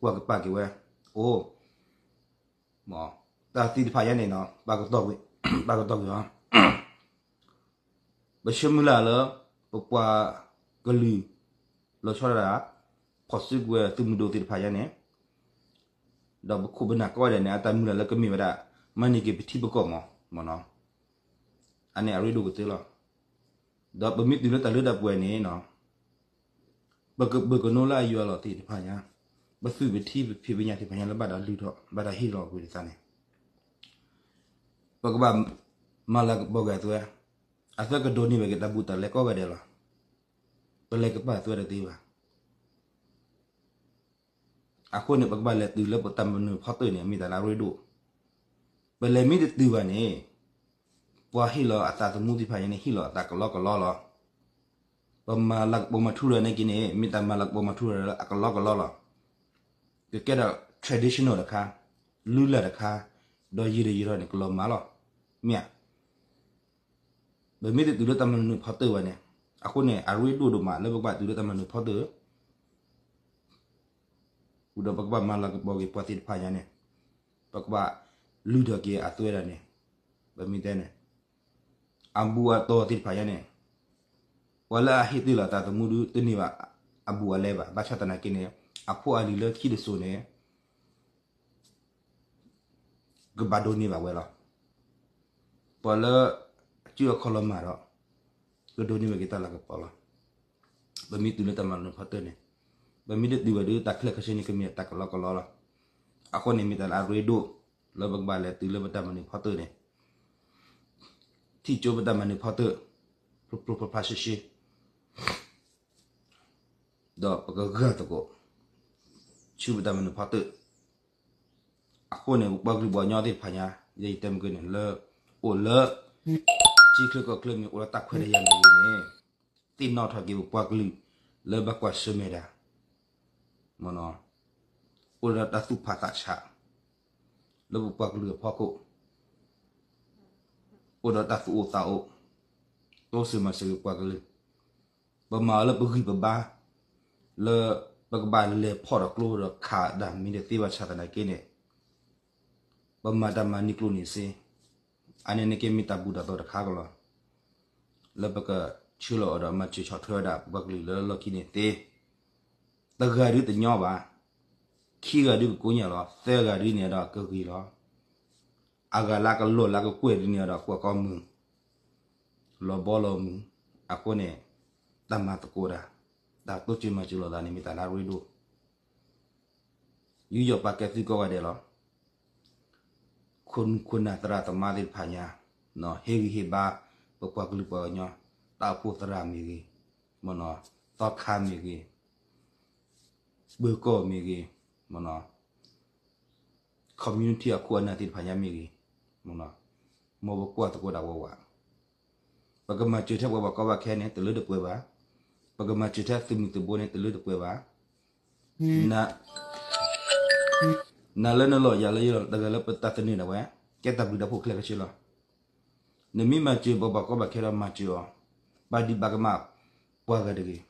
ကွၢ်ကပာ်က့ၤဝဲ, အိၣ် တၢ်သံတဖၣ်ညါန့ၣ်နီၤ ပာ်ကတီၢ်ကွံာ်, ပာ်ကတီၢ်ကွံာ်အီၤ, ပဆၢမုၢ်လၢ်လၢ ပပှၤကလုာ် လီၤဆီဒၣ်တၢ် ဖီၣ်စုကဝဲၤသုးမုၢ်ဒိၣ်သ့ၣ်တဖၣ်ညါန့ၣ် ဒီးပခိၣ်ပနၢ်ကိးဂၤဒဲးန့ၣ် အတၢ်မုၢ်လၢ်လၢကမ့ၢ်ဝဲဒၣ် မၤန့ၢ်က့ၤပထံပကီၢ်မး မ့ၢ်နီၤ, အန့ၣ်အရ့ဒိၣ်ကတၢၢ်လီၤ. ဒီးပမ့ၢ်တုၤလၢတၢ်လၢတၢ်ပှဲၤန့ၣ်နီၤ, ပကဘၢကနိလၢအယွၤအလီၢ်သ့ၣ်တဖၣ်ညါ, ပသုးပထံပဖံးပညၣ်သ့ၣ်တဖၣ်ညါလၢဘၣ်တၢ်လုၢ်ထီၣ် ဘၣ်တၢ်ဟ့ၣ်လီၤကွံာ်သးန့ၣ် ပကဘၣ်မၤလၤကပီၤက့ၤအသုဝဲ, အသုဝဲကဒိးန့ၢ်ဘၣ်က့ၤတၢ်ဘူးတၢ်လဲကိးဂၤဒဲးလီၤ. ပလဲၤကပာ်အသုဝဲတသ့ဘၣ်. အဃိန့ၣ် ပကဘၣ်လဲၤတုၤလၢပတၢ်မနုၤဖီတၢၢ်န့ၣ် မ့ၢ်တၢ်လၢအရ့ဒိၣ်. ပလဲၤမ့ၢ်တတုၤဘၣ်န့ၣ် ပှၤဟ့ၣ်လီၤအသးသမူသ့ၣ်တဖၣ်ညါန့ၣ် ဟ့ၣ်လီၤအသးကလီကလီလီၤ. ပမၤလၤကပီၤမၤထူရၤန့ၣ်က့ၤန့ၣ် မ့ၢ်တၢ်မၤလၤကပီၤမၤထူရၤလၢအကလီကလီလီၤ. ကကဲဒီး traditional တခါ, လုၢ်လၢ်တခါ, ဒီးယံာ်ဒီးယံာ်ထီၣ်န့ၣ် ကလီၤမးလီၤ. မ့ၢ်ဧါ. ပမ့ၢ်တတုၤလၢတၢ်မၤနၢၤဖီတၢၢ်ဘၣ်န့ၣ်, အဃိန့ၣ် အရ့ဒိၣ်ဒိၣ်မးလၢပကဘၣ်တုၤလၢတၢ်မၤနၢၤဖီတၢၢ် ဃုာ်ဒီးပကဘၣ်မၤလၤကပီၤက့ၤပှၤသ့ၣ်တဖၣ်ညါန့ၣ်, ပကဘၣ်လုၢ်ထီၣ်က့ၤအသွဲဒၣ်န့ၣ်, ပမ့ၢ်တဲန့ၣ်, အဘူးအတီၢ်သ့ၣ်တဖၣ်ညါန့ၣ်, ပှၤလၢအဟ့ၣ်တ့ၢ်လီၤအသးသမူဒုတန့ၢ်ဘၣ်အဘူးအလဲဘၣ်. ဘၣ်ဆၣ်သနာ်က့န့ၣ်, အဖိအလံၤလၢခံတစိၤန့ၣ် ကဘၣ်ဒိးန့ၢ်ဘၣ်ဝဲလီၤ. ပှၤလၢအစုအခီၣ်လီၤမၢ်ဒီး ကဒိးန့ၢ်ဝဲက့ၤတၢ်လၤကပီၤလီၤ. ပမ့ၢ်တုၤလၢတၢ်မၤနၢၤဖီတၢၣ်န့ၣ်, ပမ့ၢ်တတုၤဘၣ်ဒီး တၢ်ခဲလၢာ်ခဲဆ့န့ၣ် ကမ့ၢ်တၢ်ကလီကလီလီၤ. အဃိန့ၣ် မ့ၢ်တၢ်လၢအရ့ဒိၣ် လၢပကဘၣ်လဲၤတုၤလၢပတၢ်မၤနၢၤဖီတၢၣ်န့ၣ်, ထံၣ်ကၠိပတၢ်မၤနၢၤဖီတၢၣ် ဖျိဖျိဖျါဖျါရှဲရှဲ ဒီးပကဂၢ်သကိး ဆူပတၢ်မၤနၢၤဖီတၢၣ်. အဃိန့ၣ် ပပှၤကလုာ်ပှၤကညီသ့ၣ်တဖၣ်ညါ ယတဲမုၢ်ကန့ၣ် လၢအိၣ်လၢ ထံချၢကီၢ်ချၢမ့ၢ်အိၣ်လၢတၢ်ခွဲးတၢ်ယာ်မ့ၢ်ဂ့ၤန့ၣ်, သ့ၣ်နီၣ်ထီၣ်က့ၤပပှၤကလုာ်လၢဘၣ်ကွၢ်ဆၢၣ်မဲာ်တၢ် အိၣ်ဒီးတၢ်သူၣ်ဖးသးဆး လၢပပှၤကလုာ်အဖီခိၣ်, အိၣ်ဒီးတၢ်သူၣ်အိၣ်သးအိၣ်, တိစၢၤမၤစၢၤက့ၤပှၤကလုာ်, ပမၤအီၤလၢပဂံၢ်ပဘါ, လၢပကဘၣ်လဲၤဖီၣ်ဒီးကျိဒီးခးတၢ်မ့ၢ်တသ့ဘၣ်ဆၣ်သနာ်က့န့ၣ်, ပမၤတၢ်မၤန့ၢ်ကျိၣ်န့ၢ်စ့, အန့ၣ်န့ၣ်က့မ့ၢ်တၢ်ဘူၣ်တၢ်သီတခါကလီၤ. လၢပကဆှၢလီၤအီၤဒီးမၤစၢၤဆီၣ်ထွဲဝဲဒၣ်ပပှၤကလုာ်လၢလီၢ်ခံန့ၣ်သ့, တဂၤဒုတညီဘၣ်, ခံဂၤဒုကကိးညၣ်လီၤ, သၢဂၤဒုန့ၣ်ဒီးကဂ့ၤလီၤ. အဂၤလၢကလီၢ်လၢကကွဲၢ်ဒုန့ၣ်ဒီးကွၢ်ကီမုာ်, လီၤဘီလီၤမုာ်, အဃိန့ၣ် တၢ်မၤသကိးတၢ်, တၢ်တိစၢၤမၤစၢၤလိာ်သးန့ၣ်မ့ၢ်တၢ်လၢအရ့ဒိၣ် ယူးယီၣ်ပာ်ကဲသုကိးဂၤဒဲးလီၤ. ခိၣ်နူာ်ခိၣ်နၢ်သရၣ်သမါသ့ၣ်တဖၣ်ညါ, ဟ့ၣ်ဂံၢ်ဟ့ၣ်ဘါ ပပှၤကလုာ်ပှၤကညီ, တၢ်အိၣ်ဖှိၣ်သရၣ်မ့ၢ်ဂ့ၤ, သီခါမ့ၢ်ဂ့ၤ, ပၢၤကီၢ်မ့ၢ်ဂ့ၤ, community အခိၣ်အနၢ်သ့ၣ်တဖၣ်ညါမ့ၢ်ဂ့ၤ, မ်ပကွၢ်သကိးတၢ်ဝးဝး ပကမၤစၢၤထဲပှၤဘၣ်ကီဘၣ်ခဲန့ၣ် တလၢတပှဲၤဘၣ်. ပကမၤစၢၤထဲသုးမုၢ်သံၣ်ဘိန့ၣ် တလၢတပှဲၤဘၣ်. နၤလၢနလီၢ်ယၤလၢယလီၢ် တဂၤလၢပတၢ်သန့ၤဒၣ်ဝဲ ကဲတၢ်ဘျုးတၢ်ဖှိၣ်ခဲလၢာ်ခဲဆ့လီၤ. နမ့ၢ်မၤစၢၤပှၤဘၣ်ကီဘၣ်ခဲဒီးမၤစၢၤအီၤ, ဘၣ်ဒံးဘၣ်ကမၣ်ပှၤဂၤတဂ့ၤ.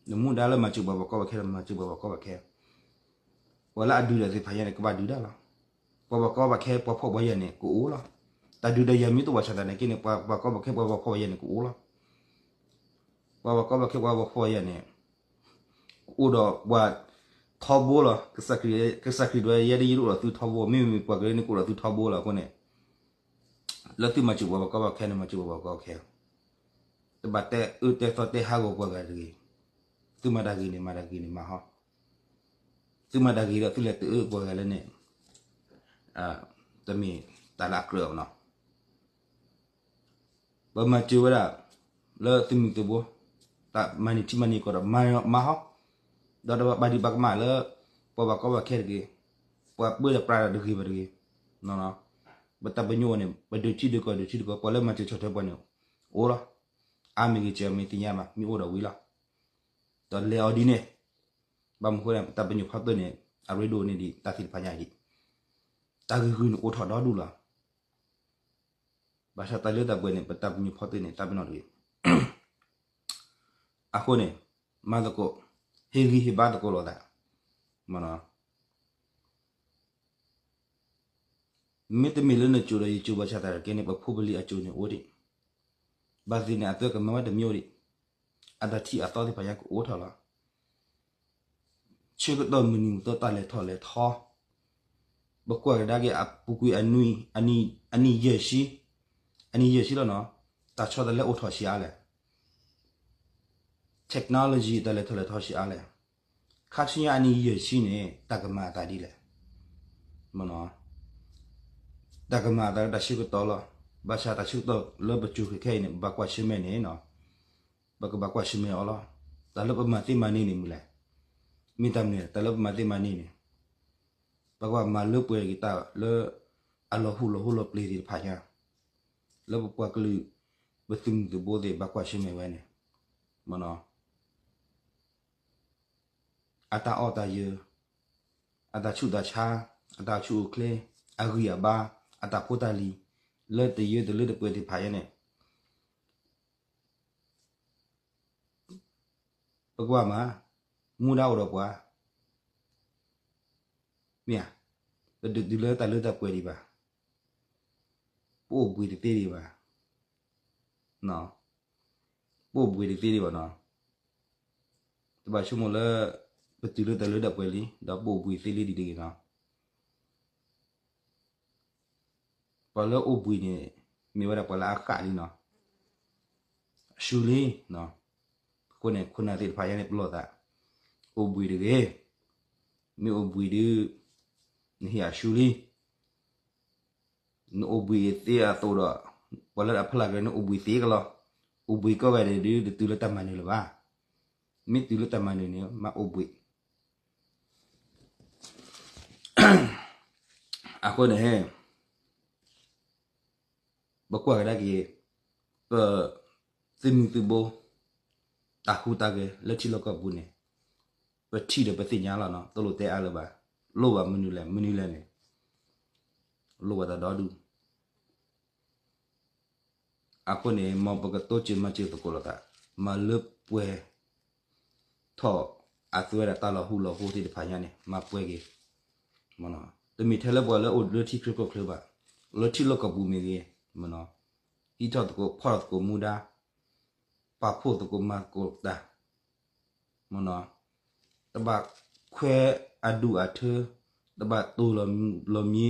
နမူဒါလၢမၤစၢၤပှၤဘၣ်ကီဘၣ်ခဲဒီးမၤစၢၤပှၤဘၣ်ကီဘၣ်ခဲ. ပှၤလၢအဒုးတၢ်သ့ၣ်တဖၣ်ညါန့ၣ် ကဘၣ်ဒုးတၢ်လီၤ. ပှၤဘၣ်ကီဘၣ်ခဲ ပှၤဖှီၣ်ပှၤယာ်န့ၣ် ကအိၣ်လီၤ. တၢ်ဒုးတၢ်ယၤမ့ၢ်တအိၣ်ဘၣ်ဆၣ်သနာ်က့န့ၣ် ပှၤဘၣ်ကီဘၣ်ခဲ ပှၤဖှီၣ်ပှၤယာ်န့ၣ် ကအိၣ်လီၤ. ပှၤဘၣ်ကီဘၣ်ခဲ ပှၤဖှီၣ်ပှၤယာ်န့ၣ် ကအိၣ်ဒီးပှၤထီဘိလီၤ. ကစၢ်ခရံာ်ဒၣ်ယဲဒၣ်ယတအိၣ်ဒီးသုထီဘိ, မ့မ့ၢ်ပှၤကရၢန့ၣ် ကအိၣ်ဒီးသုထီဘိလီၤ. အဃိန့ၣ် လၢသုမၤစၢၤပှၤဘၣ်ကီဘၣ်ခဲန့ၣ် မၤစၢၤပှၤဘၣ်ကီဘၣ်ခဲ, တဘၣ်တဲအၢတဲသီတဲဟးဂီၤပှၤဂၤတဂ့ၤ. သုမၤတၢ်ဂ့ၤန့ၣ် မၤတၢ်ဂ့ၤန့ၣ်မၤဟီ, သုမၤတၢ်ဂ့ၤဒီးသုလဲၤတအၢပှၤဂၤလဲၣ်န့ၣ် တမ့ၢ်တၢ်လၢအကြၢးအီၤနီၤ. ပမၤစၢၤဝဲဒၣ် လၢသုးမုၢ်သံၣ်ဘိ တၢ်မၤန့ၢ်ထံမၤန့ၢ်ကီၢ်ဒီးမၤဟီ, ဒီးတဘၣ်ဒံးဘၣ်ကမၣ်လၢ ပှၤဘၣ်ကီဘၣ်ခဲတဂ့ၤ, ပှၤပၢတၢ်ပြးတၢ်တဂ့ၤဘၣ်တဂ့ၤ, ပတၢ်ပညိၣ်အံၤန့ၣ် ပဒုးထံဒုးကီၢ်ဒုးထံဒုးကီၢ် ပှၤလၢမၤစၢၤဆီၣ်ထွဲပှၤန့ၣ် အိၣ်လီၤ. အါမ့ၢ်ဂ့ၤစှၤမ့ၢ်သ့ၣ်ညါဘၣ် မ့ၢ်အိၣ်ဒီးဝံၤလီၤ. ဒီးလဲၤအီၤဒ်န့ၣ် ဘၣ်မနုၤအဃိလဲၣ် ပတၢ်ပညိၣ်ဖီတၢၣ်န့ၣ် အရ့ဒိၣ်န့ၢ်ဒံးတၢ်သ့ၣ်တဖၣ်ညါအံၤ, တၢ်ဂ့ၢ်ဂုာ်န့ၣ်အိၣ်ထီၣ်ဒီဒူၣ်လီၤ. ဘၣ်ဆၣ်တၢ်လၢတၢ်ပှဲၤန့ၣ် ပတၢ်ပညိၣ်ဖီတၢၣ်န့ၣ် တၢ်ပနီၣ်တဂ့ၤ. အဃိန့ၣ် မၤသကိး ဟ့ၣ်ဂံၢ်ဟ့ၣ်ဘါသကိးလိာ်သး, မ့တမ့ၢ်လၢနစိၤ ဒီးယစိၤဘၣ်ဆၣ်သနာ်က့န့ၣ် ပဖိပလံၤအစိၤန့ၣ်အိၣ်ဒံး, ဘၣ်သ့ၣ်န့ၣ် အသွဲကမၢဝဲတမံၤအိၣ်ဒံး, အတၢ်ထံၣ်အသီသ့ၣ်တဖၣ်ညါကအိၣ်ထီၣ်လီၤ. ဆၢကတီၢ်မုၢ်နံၤမုၢ်သီ တၢ်လဲၤထီၣ်လဲၤထီ, ပကွၢ်ကဒါက့ၤအပူၤကွံာ်အနံၣ် အနံၣ်ယဲၢ်ဆံ, အနံၣ်ယဲၢ်ဆံလီၤနီၤ, တၢ်ဆီတလဲအိၣ်ထီၣ်ဆံးအါလဲၣ်, technology တၢ်လဲၤထီၣ်လဲၤထီဆံးအါလဲၣ်, ခါဆူညါအနံၣ်ယဲၢ်ဆံန့ၣ် တၢ်ကမၤအသးဒ်လဲၣ်, တၢ်ကမၤအသးလၢတၢ်ဆၢကတီၢ်လီၤ. ဘၣ်ဆၣ်တၢ်ဆၢကတီၢ်လၢပစိၤဃဲၤခဲအံၤန့ၣ် ပဘၣ်ကွၢ်ဆၢၣ်မဲာ်န့ၣ် ပကဘၣ်ကွၢ်ဆၢၣ်မဲာ်အီၤလီၤ. တၢ်လၢပမၤသ့မၤန့ၢ်န့ၣ်မနုၤလဲၣ်, မ့ၢ်တၢ်မနုၤလဲၣ်, တၢ်လၢပမၤသ့မၤန့ၢ်န့ၣ် ပကဘၣ်မၤလၢပှဲၤက့ၤတၢ်လၢ အလီၤဟူၣ်လီၤဟူလီၤပျ့ၤသ့ၣ်တဖၣ်ညါ, လၢပပှၤကလုာ် ပသုးမုၢ်သံၣ်ဘိသ့ၣ် ဘၣ်ကွၢ်ဆၢၣ်မဲာ်ဝဲန့ၣ်, အတၢ်အီၣ်တၢ်ယၢၤ, အတၢ်ဆူးတၢ်ဆါ, အတၢ်ဆူးအိၣ်ချ့, အဂံၢ်အဘါ, အတၢ်ဖိတၢ်လံၤ, လၢတယၢၤတလၢတပှဲၤသ့ၣ်တဖၣ်ညါန့ၣ် ပကဘၣ်မၤ, မူဒါအိၣ်ဒီးပှၤ, မ့ၢ်ဧါ, ပတတုၤလၢတၢ်လၢတၢ်ပှဲၤဒံးဘၣ်, ပအိၣ်ဘှံးတသ့ဒံးဘၣ်, ပအိၣ်ဘှံးတသ့ဒံးဘၣ်နီၤ, တဘၣ်ဆိကမိၣ်လၢ ပတုၤလၢတၢ်လၢတၢ်ပှဲၤလံ ဒီးပအိၣ်ဘှံးသ့လံဒံးတဂ့ၤနီၤ. ပှၤလၢအိၣ်ဘှံးန့ၣ် မ့ၢ်ဝဲဒၣ်ပှၤလၢအဃၣ်လံနီၤ, အရှုံးလံနီၤ. အဃိန့ၣ် ခိၣ်နၢ်သ့ၣ်တဖၣ်ညါန့ၣ် ပလီၢ်သး, အိၣ်ဘှံးတဂ့ၤ, မ့ၢ်အိၣ်ဘှံးဒုး နဟ့ၣ်အရှုံးလံ. နအိၣ်ဘှံးသ့အသိးဒီး ပှၤလၢအဖီလာ်က့ၤ နအိၣ်ဘှံးသ့ကလီၤ. အိၣ်ဘှံးကိးဂၤဒဲးဒုး တတုၤလၢတၢ်မၤနၢၤလၢၤဘၣ်. မ့ၢ်တုၤလၢတၢ်မၤနၢၤန့ၣ် မၤအိၣ်ဘှံး. အဃိန့ၣ် ပကွၢ်ကဒါက့ၤ ပသုးမုၢ်သုးဘိ တၢ်ဟူးတၢ်ဂဲၤလၢထံလီၢ်ကီၢ်ပူၤန့ၣ် ပထံၣ်ဒီးပသ့ၣ်ညါလီၤနီၤ, တလိၣ်တဲအါလၢၤဘၣ်, လိၣ်ဘၣ်မနုၤလဲၣ် မနုၤလဲၣ်န့ၣ် လိၣ်ဘၣ်တၢ်ဒီဒူၣ်. အဃိန့ၣ် မ်ပကတိစၢၤမၤစၢၤသကိးလိာ်သး, မၤလၢပှဲၤထီၣ်အဝဲဒၣ်တၢ်လီၤဟူးလီၤဟိသ့ၣ်တဖၣ်ညါန့ၣ် မၤပှဲၤက့ၤ. တမ့ၢ်ထဲလၢပှၤလၢအိၣ်လၢထံချၢကီၢ်ချၢဘၣ်, လၢထံလီၢ်ကီၢ်ပူၤမ့ၢ်ဂ့ၤ, ဟံးထီၣ်သကိးဖီၣ်ထီၣ်သကိးမူဒါ, ပာ်ဖှိၣ်သကိးမၤသကိးတၢ် မ့ၢ်နီၤ, တဘၣ်ခွဲးအဒူၣ်အထၢ, တဘၣ်တိၢ်လီၤမံ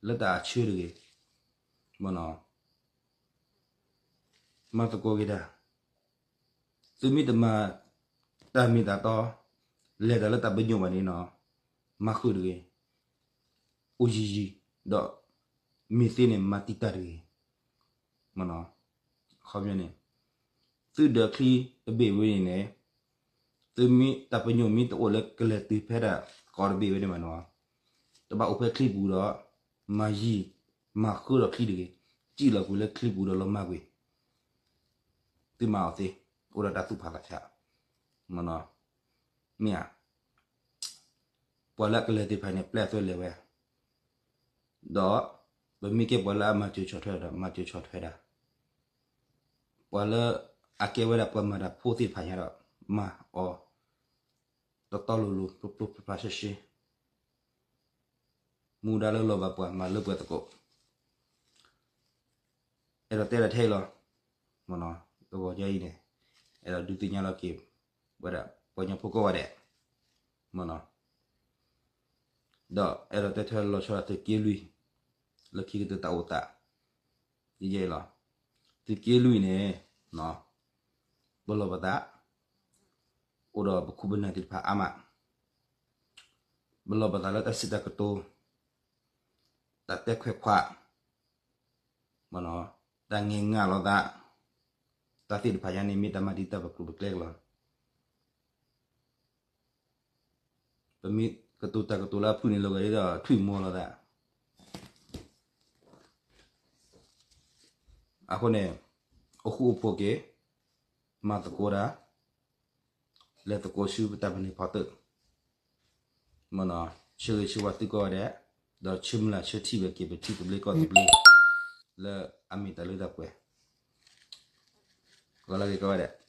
လၢတၢ်အဆၢတဂ့ၤ, မ့ၢ်နီၤ, မၤသကိးက့ၤတၢ်, သုမ့ၢ်တမၤတၢ်မ့ၢ်တၢ်တီ, လဲၤတၢ်လၢတၢ်ပညိၣ်ဘၣ်န့ၣ်နီၤ, မၤဃုာ်တဂ့ၤ, အိၣ်ယံၤယံၤ, ဒီးမ့ၢ်သ့န့ၣ် မၤတံာ်တာ်တဂ့ၤ. မ့ၢ်နီၤ, အခီပညီန့ၣ်, သုဒၢးချံတဘ့ၣ်ဝဲန့ၣ်န့ၣ်, သုမ့ၢ်တၢ်ပညိၣ်မ့ၢ်တအိၣ်လၢကလဲၤတုၤဖဲဒၣ်သကိးတဘ့ၣ်ဝဲန့ၣ်မ့ၢ်နီၤ, တဘၣ်အိၣ်ဖဲချံပူၤဒီး, မၤယံၤ, မၤဃုာ်ဒီးချံတဂ့ၤ, စံၣ်လီၤကွံာ်လၢချံပူၤဒီးလီၤမၢ်ကွံာ်, သုမၤအီၤသ့, အိၣ်ဒီးတၢ်သူၣ်ဖးသးဆး, မ့ၢ်ဧါ, ပှၤလၢအကလဲၤသ့ၣ်တဖၣ်န့ၣ် ပျဲအသွဲလဲၤဝဲ, ဒီးပမ့ၢ်ကဲပှၤလၢအမၤစၢၤဆီၣ်ထွဲဒီး မၤစၢၤဆီၣ်ထွဲဒၣ်, ပှၤလၢအကဲဝဲဒၣ်ပှၤမၤတၢ်ဖိသ့ၣ်တဖၣ်ညါဒီး မၤအီၤ တီတီလိၤလိၤ ပျိပျိဖျါဖျါရှဲရှဲ, မူဒါလၢလီၤဘၣ်ပှၤ မၤလၢပှဲၤသကိး, အဲၣ်ဒိးတဲဒၣ်ထဲအံၤလီၤ. မ့ၢ်နီၤ, တဂီၤညါအံၤန့ၣ်, အဲၣ်ဒိးဒုးသ့ၣ်ညါလီၤက့ၤ ဝဲဒၣ်ပှၤကညီဖိကိးဂၤဒဲး, မ့ၢ်နီၤ, ဒီးအဲၣ်ဒိးတဲထဲလီၤဆီဒၣ်သုးက့လွံၢ်, လၢခံကတၢၢ်တၢ်အိၣ်သး, ယဲအံၤလီၤ. သုးက့လွံၢ်န့ၣ်, ပလီၢ်ပသး, အိၣ်ဒီးပခိၣ်ပနၢ်သ့ၣ်တဖၣ်အါမး, ပလီၢ်ပသးလၢတၢ်စံးတၢ်ကတိၤ, တၢ်တဲခွဲးခွး, မ့ၢ်နီၤ, တၢ်ငဲၤငါလိာ်သး, တၢ်သ့ၣ်တဖၣ်ညါန့ၣ် မ့ၢ်တၢ်မၤတံာ်တာ်ပကျိၤပကျဲကလီၤ. ပမ့ၢ်ကတိၤတၢ်ကတိၤလၢအဖုၣ်န့ၣ် လီၤဂာ်ဒ်သိးထွံၣ်မီၤလိာ်သး, အဃိန့ၣ်, အိၣ်ဃူအိၣ်ဖိးက့ၤ, မၤသကိးတၢ်, လဲၤသကိးဆူပတၢ်ပနီၣ်ဖီတၢၣ်, မ့ၢ်နီၤ, ဆၢဂ့ၤဆၢဝါသုကိးဂၤဒဲး, ဒီးဆၢမုၢ်လၢ်ဆၢထံၣ်ဝဲက့ၤ ပထံသဘျ့ကီၢ်သဘျ့, လၢအမ့ၢ်တၢ်လၢတၢ်ပှဲၤ, ကီးလၢဂ့ၤကိးဂၤဒဲး.